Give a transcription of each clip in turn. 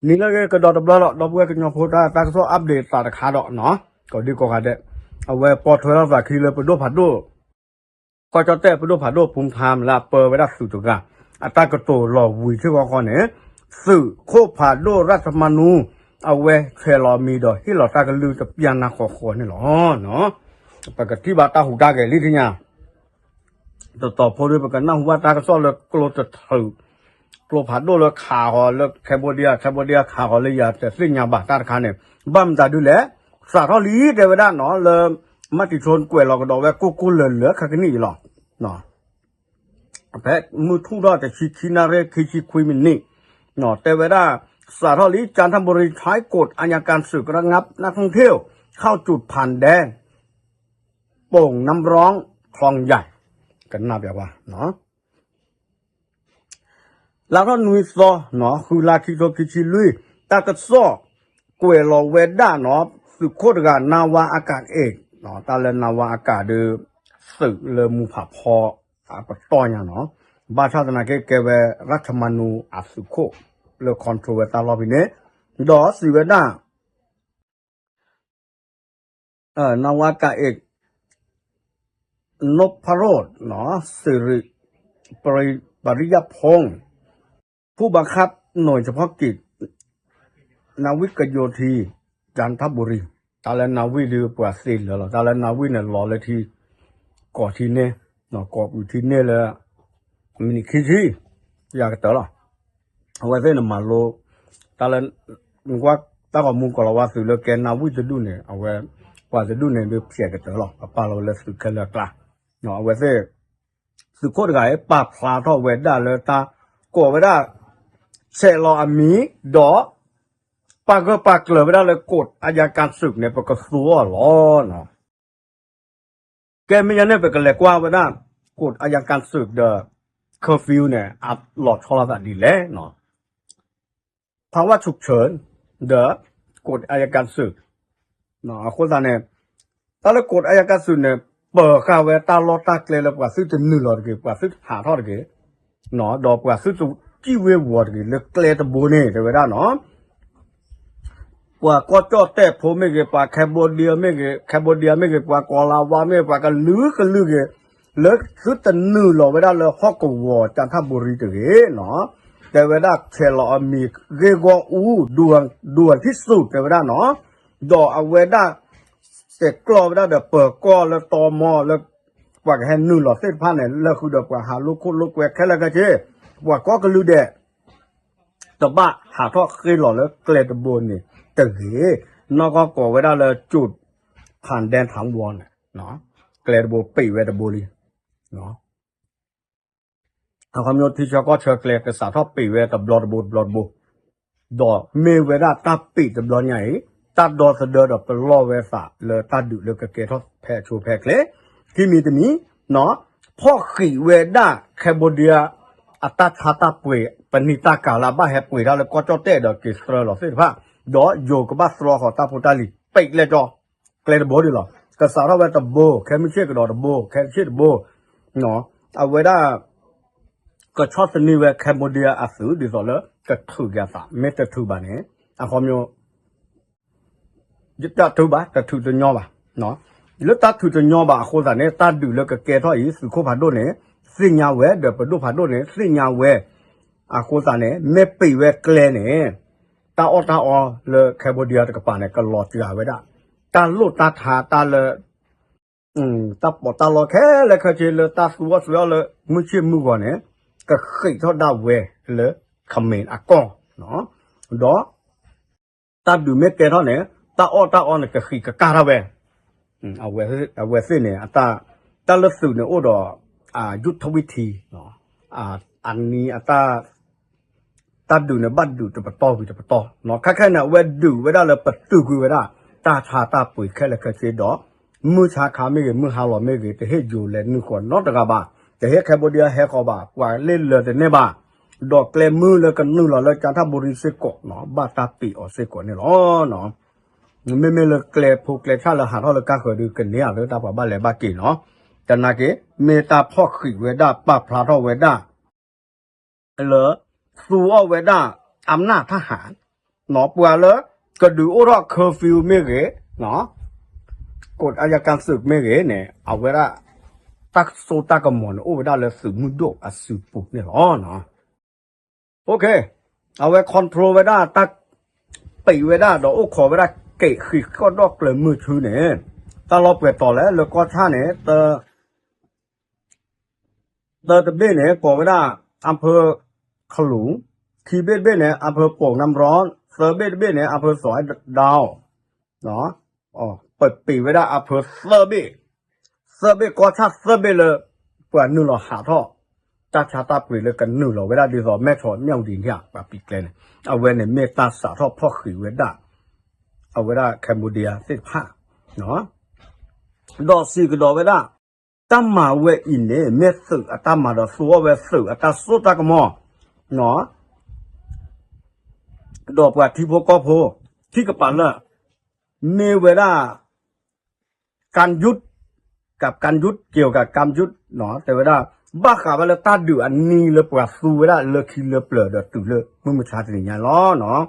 နံၤလၢအဂ့ၤကဒီးတဘျီလီၤ ဒီပုၢ်ဝဲၢ်ကညီဖိ တၢ်ကစီၣ် update သးတခါဒီးနီၤ ကိးဒံကိးဂၤဒဲး အဝဲပိာ်ထွဲထီၣ်သးခံလၢပဒိၣ်ဖးဒိၣ် ကီၢ်ကၠီၣ်တဲၣ်ပဒိၣ်ဖးဒိၣ် ဖူထါ လၢအပၢဝဲဒၣ်သုးတဂၤ အတၢ်ကတိၤလီၤဝံၤထံၣ်ဃီဃီန့ၣ် သုးခိၣ်ဖးဒိၣ်ရၣ်တမါနူ အဝဲဆဲးလီၤအမံၤဒီးဟ့ၣ်လီၤတၢ်ကလုၢ်တပျၢ်နၢ်ဃီဃီန့ၣ်လီၤ. ပကထံၣ်ဘၣ်တၢ်ဟူးတၢ်ဂဲၤလံထံၣ်ညါ တတီၤဖိဒီး ပကနၢ်ဟူဘၣ်တၢ်ကစီၣ်လၢကျိတထူး ကျိဖးဒိၣ်လၢခးဃီၤလၢ Cambodia Cambodia ခးဃီၤလၢယၤတသ့ၣ်ညါဘၣ်တၢ်တခါန့ၣ် ဘၣ်မတၤဒုလဲၣ် စးထီၣ်လံတဲဝဲဒၣ်နီၤ လၢ မၤတံၤဆိကွဲးလီၤကဒီးဝဲကိၢ်ကိၢ်လၢၤလၢၤခဲကနံၣ်အံၤလီၤ. ဖဲမုၢ်ထူၣ်ထီၣ်တဆံခံနၣ်ရံၣ် ခံဆံခွံမံးနံး တဲဝဲဒၣ် စးထီၣ်လံ จันทบุรี ใช้กฎอัยการศึกระงับนักท่องเที่ยว เข้าจุดผ่านแดน โป่งน้ำร้อน คลองใหญ่ ကနၣ်ပျးဝါ လါထီၣ်နွံသီ ဃုလါခံကထိခံဆံလွံၢ် တၢ်ကစီၣ်ကွဲးလီၤဝဲဒၣ်နီၤ သုးခိၣ်တဂၤ นาวาอากาศเอก တၢ်လၢ นาวาอากาศ ဒီး သုးလၢမူဖးဖီ အပတီၢ်ညါနီၤ ဘၣ်ဆၣ်သနာ်က့ကဲဝဲ ရၢၣ်ထမၤနူ အသုးခိၣ် လၢ control ဝဲတၢ်လီၢ်ဖဲန့ၣ် ဒီးစံးဝဲဒၣ် นาวาอากาศเอก นพรส สิริปริยพงษ์ ผู้บังคับหน่วยเฉพาะกิจ นาวิกโยธิน จันทบุรี တၢ်လၢ นาวิ ဒီးပှၤသ့လၢာ်လီၤ တၢ်လၢ นาวิ န့ၣ် လီၤလၢထံ ကီၢ်ထံန့ၣ် ကီၢ်ပူၤထံန့ၣ်လၢ မံးနံးခံဆံ ယၤကတၢၢ်လီၤ အဝဲသ့ၣ်န့ၣ်မၤလိ တၢ်လၢ နကွၢ်တၢ်ဂီၤမူကီၢ်လီၤဝါသုးလၢကဲ นาวิ တဒူၣ်န့ၣ် အဝဲ ပှၤတဒူၣ်န့ၣ်ဒုးဖျဲးကတၢၢ်လီၤ ပပာ်လီၤဝဲလၢသုးခဲလၢာ်အကျါ အဝဲသ့ၣ် သုးခိၣ်တဂၤအံၤ ပာ်ဖျါထီၣ်ဝဲဒၣ်လၢတၢ်ကိးဝဲဒၣ် ဆဲးလီၤအမံၤ ဒီး ပာ်ဂၢၢ်ပာ်ကျၢၤဝဲဒၣ်လၢ กฎอัยการศึก န့ၣ် ပကသူအီၤလီၤ ကဲမ့ၢ်ညါန့ၣ် ပကလဲၤကွၢ်ဝဲဒၣ် กฎอัยการศึก ဒီး curfew န့ၣ် အလီၤဆီလိာ်သးဒ်လဲၣ် ภาวะฉุกเฉิน ဒီး กฎอัยการศึก အဃိသတးန့ၣ် တၢ်လၢ กฎอัยการศึก န့ၣ် ပၢၤဃာ်ဝဲတၢ်လီၢ်တၢ်ကျဲလၢပှၤသုတနုာ်လီၤတဂ့ၤ ပှၤသုတဟးထီၣ်တဂ့ၤ ဒီးပှၤသုတစံၣ်ဝ့ၤဝီၤတဂ့ၤ လၢကျဲတဘိန့ၣ် တဲဝဲဒၣ်နီၤ ပှၤကီၢ်ကၠီၣ်တဲၣ်ဖိမ့ၢ်ဂ့ၤ ပှၤ Cambodia မ့ၢ်ဂ့ၤ Cambodia မ့ၢ်ဂ့ၤ ပှၤကီၤလၤဝါမ့ၢ်ဂ့ၤ ပှၤကလုာ်ကလုာ်ဂ့ၤ လၢသုတနုာ်လီၤဝဲဒၣ်လၢဟီၣ်ကဝီၤ จันทบุรี တဂ့ၤနီၤ တဲဝဲဒၣ်ဆဲးလီၤအမံၤ ဂ့ၢ်ဂီၢ်အူ ด่วนที่สุด တဲဝဲဒၣ်နီၤ ဒီးအဝဲဒၣ် တဲကျီၢ်ဝဲဒၣ်ဒီးပၢၤကီၢ်လၢတီမီလၢ ပှၤကဟဲနုာ်လီၤသ့ၣ်တဖၣ်န့ၣ် လၢဃုာ်ဒီးပှၤဟးလိာ်ခိၣ်လိာ်ကွဲခဲလၢာ်ခဲဆ့ ပှၤကိးကလုာ်ဒဲး တဘၣ်ဟးထီၣ်ဃ့လီၤလၢကျဲတဘိန့ၣ်တဂ့ၤ နီၢ်ကီၢ်ကိးဝဲဒၣ်လၢ จุดผ่านแดนถาวร န့ၣ် ကျဲတဘိပံးဝဲတဘိလံ အခီပညီထံဆၢကီၢ်ဆၢကျဲကစးထီၣ်ပံးဝဲတဘျီတဘိတဘျီတဘိ ဒီးမ့ၢ်ဝဲဒၣ်တၢ်ပံးတဘျီညါအံၤ တၢ်ဒီသဒၢဒီးပလီၢ်ဝဲသးလၢတၢ်ဒုးလၢကကဲထီၣ်ဖဲအဆိဖဲအချ့ ခံမံၤတမံၤ ဖီၣ်ဃံးဝဲဒၣ် Cambodia အတၢ်ဆါတၢ်ပှ့ၤ ပနံာ်တၢ်ကၤလၢအဘၣ်ဟဲပှ့ၤတၢ်လၢကီၢ်ကၠီၣ်တဲၣ်ဒီးက့ၤသြၢလီၤသ့ၣ်တဖၣ် ဒီးယိၤကဘၣ်သြီဃီၤတၢ်ဖိတၢ်လံၤ ပံးကျဲကၠီ ကျဲတဘိဒံးလီၤ. ကစးထီၣ်ဝဲတဘိ ခဲမုၢ်ဆ့ၣ်ကဒီးတဘိ ခဲဆ့ၣ်တဘိ အဝဲဒၣ် ကဆီၣ်သနံးဝဲ Cambodia အသုး ဒ်သိးလၢကထုးက့ၤအသး မ့ၢ်တထုးဘၣ်န့ၣ် အခီပညီ တထုးဘၣ် တထုးတညီဘၣ်. လၢတၢ်ထုးတညီဘၣ်အဃိသတးန့ၣ် တၢ်ဒုးလၢကကဲထီၣ်အံၤ သုးခိၣ်ဖးဒိၣ်န့ၣ် သ့ၣ်ညါဝဲ ဒီးပဒိၣ်ဖးဒိၣ်န့ၣ် သ့ၣ်ညါဝဲ အဃိသတးန့ၣ် မ့ၢ်ပံးဝဲကျဲန့ၣ် တၢ်အီၣ်တၢ်အီလၢ Cambodia တကပၤန့ၣ် ကလီၤစှၤဝဲဒၣ် တၢ်လိၣ်တၢ်ထါတၢ်လၢ တၢ်ပီးတၢ်လီခဲလၢာ်ခဲဆ့လၢတၢ်သူအီၣ်သူအီၣ်လၢ မုၢ်ဆ့ၣ်မုၢ်ဂီၤန့ၣ် ကဃံးထီၣ်ဒၣ်ဝဲလၢ ခမ့ၢ်အကီၢ် ဒီး တၢ်ဒုးမ့ၢ်ကဲထီၣ်န့ၣ် တၢ်အီၣ်တၢ်အီန့ၣ် ကဃံးကကၢ်ထီၣ်ဝဲ အဝဲသ့ၣ်န့ၣ် တၢ်လၢသုးန့ၣ်အိၣ်ဒီး အယူၢ်ထဝံထံ အနံၤအတၢ် တၢ်ဒုးန့ၣ် ဘၣ်ဒုးတပတီၢ်ဝံၤတပတီၢ် ခဲခဲန့ၣ် အဝဲဒုးဝဲဒၣ်လၢပတုာ်ကွံာ်ဝဲဒၣ် တၢ်ဆါတၢ်ပှ့ၤခဲလၢာ်ခဲဆ့ဒီး မုၢ်ဆါခါမ့ၢ်ဂ့ၤ မုၢ်ဟါလီၤမ့ၢ်ဂ့ၤ တဟ့ၣ်ယိၤလဲၤနုာ်ဃီၤနီတဂၤဘၣ် တဟ့ၣ် Cambodia ဟဲဃီၤဘၣ် ပှၤလ့ၣ်လၢာ်တန့ၢ်ဘၣ် ဒီးကျဲမုၢ်လၢကနုာ်လီၤလၢ ကၠါထၣ်ဘူရံစ့ၢ်ကီး ဘၣ်တၢ်ပံးအီၤစ့ၢ်ကီးန့ၣ်လီၤ. မ့မ့ၢ်လၢကျဲဖိကျဲဆၣ်လၢဟးထီၣ်လၢကါဃၢၤဒုးကန့ၢ်ဧါလၢတၢ်ပှၤဘၣ်လဲၤဘၣ်က့ၤနီၤ တနာ်က့ မ့ၢ်တၢ်ဖီၣ်ဃံးဝဲဒၣ် ပာ်ဖျါထီၣ်ဝဲဒၣ် လၢ သူအီၣ်ဝဲဒၣ် အမနၢ်ထၣ်ဟး ပှၤလၢ ကဒုးအိၣ်ထီၣ် curfew မ့ၢ်ဂ့ၤ, ကိးအယကံသုးမ့ၢ်ဂ့ၤန့ၣ် အဝဲဒၣ် တၢ်စိတၢ်ကမီၤန့ၣ် အိၣ်ဝဲဒၣ်လၢသုးမုၢ်ဒိၣ်အစုပူၤန့ၣ်လီၤ. အဝဲ control ဝဲဒၣ်တၢ် ပံးဝဲဒၣ်ဒီးအိၣ်ခိးဝဲဒၣ်က့ၤဃံးဃီၣ်ဒီၣ်ကျၢၤမုၢ်ဆူန့ၣ် တၢ်လီၤပှဲၤတီၤလဲၣ်လၢကီၢ်ဆၣ်န့ၣ် တၢတဘ့ၣ်န့ၣ် ကိးဝဲဒၣ် အဖၢခလူး, ခံဘ့ၣ်တဘ့ၣ်န့ၣ် အဖၢပိၢ်နါဘြီ, သၢဘ့ၣ်တဘ့ၣ်န့ၣ် အဖၢစီၤအဲၣ်ဒဝ်, ပပံးဝဲဒၣ်အဖၢသၢဘ့ၣ်, သၢဘ့ၣ်ကီၢ်ဆၣ်သၢဘ့ၣ်လၢ ပှၤနုာ်လီၤဟးထီၣ် တၢ်ဆါတၢ်ပှ့ၤလၢကနုာ်လီၤဝဲဒၣ်ဒ်သိး မဲၢ်ဆီး မၠၣ်ဝတံၤန့ၣ် ပှၤပံးကျဲန့ၣ် အဝဲန့ၣ်မ့ၢ်တၢ်စးထီၣ်ဖီၣ်ဃံးဝဲဒၣ် အဝဲဒၣ် Cambodia သ့ၣ်တဖၣ် ဒီးစံးကဒီးဝဲဒၣ် တၢ်မၤဝဲအံၤန့ၣ် မ့ၢ်သုးအတၢ်မၤဒီးသူအီၤဝဲသုးအတၢ်စိတၢ်ကမီၤ ဒီးပှၤထံဖိကီၢ်ဖိ ထံကပၤလၢာ် မ့ၢ်ဝဲဒၣ် ကၢ်ယူၣ် ကၢ်ယူၣ် က့ၤကၢ်ယူၣ် တဲဝဲဒၣ် ဘၣ်ဃးဝဲလၢတၢ်ဒုးအနံၤလၢပှၤသူဝဲဒၣ်လၢခံလၢပျၢၤဒီးတုၤလၢမုၢ်မဆါတနံၤညါလီၤ.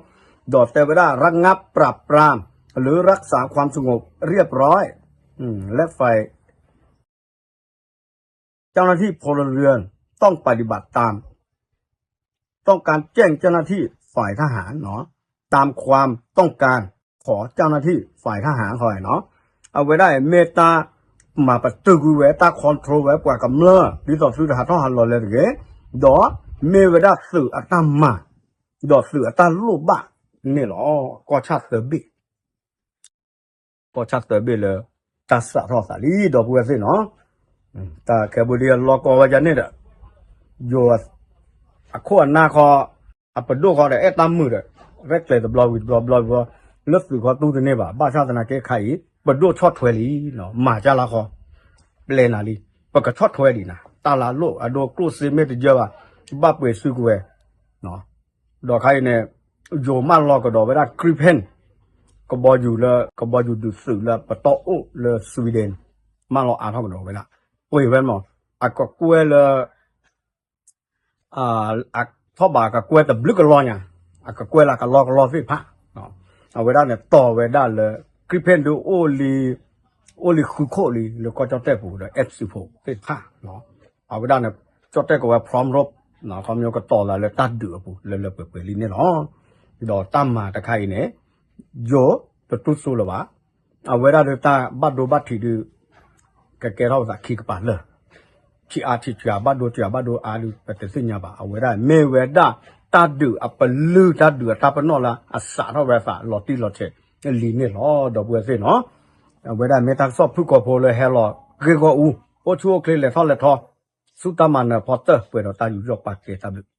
ဒီးတဲဝဲဒၣ် ระงับปราบปราม หรือรักษาความสงบเรียบร้อย และฝ่าย เจ้าหน้าที่พลเรือนต้องปฏิบัติตาม ต้องการแจ้งเจ้าหน้าที่ฝ่ายทหารเนาะ ตามความต้องการของเจ้าหน้าที่ฝ่ายทหารเขาเนาะ အဝဲဒၣ်မ့ၢ်တၢ်မၤပတုာ်ကွံာ်ဝဲ တၢ် control ဝဲပှၤကမျၢၢ် ဒ်သိးသုတဟးထီၣ်ဟးလီၤလၢတဂ့ၤ ဒီးမ့ၢ်ဝဲဒၣ်သုးအတၢ်မၤ ဒီးသုးအတၢ်လိၣ်ဘၣ်န့ၣ်လီၤ. ကီၢ်ဆၣ်သၢဘ့ၣ် ကီၢ်ဆၣ်သၢဘ့ၣ်လၢ တၢ်စးထီၣ်သးလံ ဒီပုၢ်ဝဲၢ်သ့ၣ်နီၤ, တၢ်ခဲဘိဒံလီၢ်ကီဝဲဒၣ်န့ၣ်ဒီး ယိၤ အခိၣ်အနၢ်ခီ အပဒိၣ်ခီဒီး အဲၣ်တၢ်မုာ်ဒီး ရဲၣ်ကျဲၤတဘျီဝံၤတဘျီဘျီဝံၤ လၢသုးခီတူၢ်တန့ၢ်ဘၣ် ဘၣ်ဆၣ်သနာ်က့ခါအံၤ ပဒိၣ်ဆီၣ်ထွဲလံ မၤကၢ်လၢခီ ပျဲနၤလံ ပကဆီၣ်ထွဲဒံးနၤ တၢ်လၢအလိၣ်အဒိကျိၣ်စ့မ့ၢ်တယၢဘၣ် ဘၣ်ပှ့ၤစုကဝဲၤ ဒီးခါအံၤန့ၣ် ယိၤမၢလီၤကဒီးဝဲဒၣ် Gripen ကဘီယူၤလၢ ကဘီယူၤဒုးသုးလၢပတီၢ်အိၣ်လၢ Sweden မၢလီၤအါထီၣ်ကဒီးဝဲဒၣ် ပှ့ၤဝဲမး အကကွဲၢ်လၢ ထီၣ်ဘးကကွဲၢ်တဘျုးကလီညါ အကကွဲၢ်လၢကလီကလီသ့ၣ်တဖၣ် အဝဲဒၣ်န့ၣ်တီၢ်ဝဲဒၣ်လၢ Gripen ဒုး အိၣ်လံဃုခိၣ်လံ လၢကီၢ်ကၠီၣ်တဲၣ်ပူၤဒီး အဲးစူဖိသ့ၣ်တဖၣ် အဝဲဒၣ်န့ၣ် ကၠီၣ်တဲၣ်ကဝဲ พร้อมรบ ခီဖျိကတီၢ်သးလၢတၢ်ဒုးအပူၤ လၢလၢပှဲၤပှဲၤလံန့ၣ်လီၤ. ဒီးတၢ်မၤတခါအံၤန့ၣ် ယိၤတတူၢ်စိလၢၤဘၣ် အဝဲဒၣ်ဒီးတၢ်ဘၣ်ဒိဘၣ်ထံးဒုး ကကဲထီၣ်ပသးခံကပၤလၢာ် ထံးအါထံးစှၤ ဘၣ်ဒိစှၤဘၣ်ဒိအါဒုး ပတသ့ၣ်ညါဘၣ် အဝဲဒၣ်မ့ၢ်ဝဲဒၣ် တၢ်ဒုးအပလုၢ် တၢ်ဒုးအတၢ်ပနီၣ်လၢအစးထီၣ်ဝဲသးလီၤတံၢ်လီၤဆဲးလံန့ၣ်လီၤ ဒီပုၢ်ဝဲၢ်သ့ၣ်နီၤ, အဝဲဒၣ်မ့ၢ်တၢ်ကစီၣ်ဖုၣ်ကိာ်ဖိလၢဟဲလီၤဂ့ၢ်ဂီၢ်အူ အိၣ်ဆူၣ်အိၣ်ချ့လဲၤထီၣ်လဲၤထီ ဆူတၢ်မၤနၢၤဖီတၢၢ်ပှဲၤဒီးတၢ်ယူးယီၣ်ပာ်ကဲတၢ်ဘျုး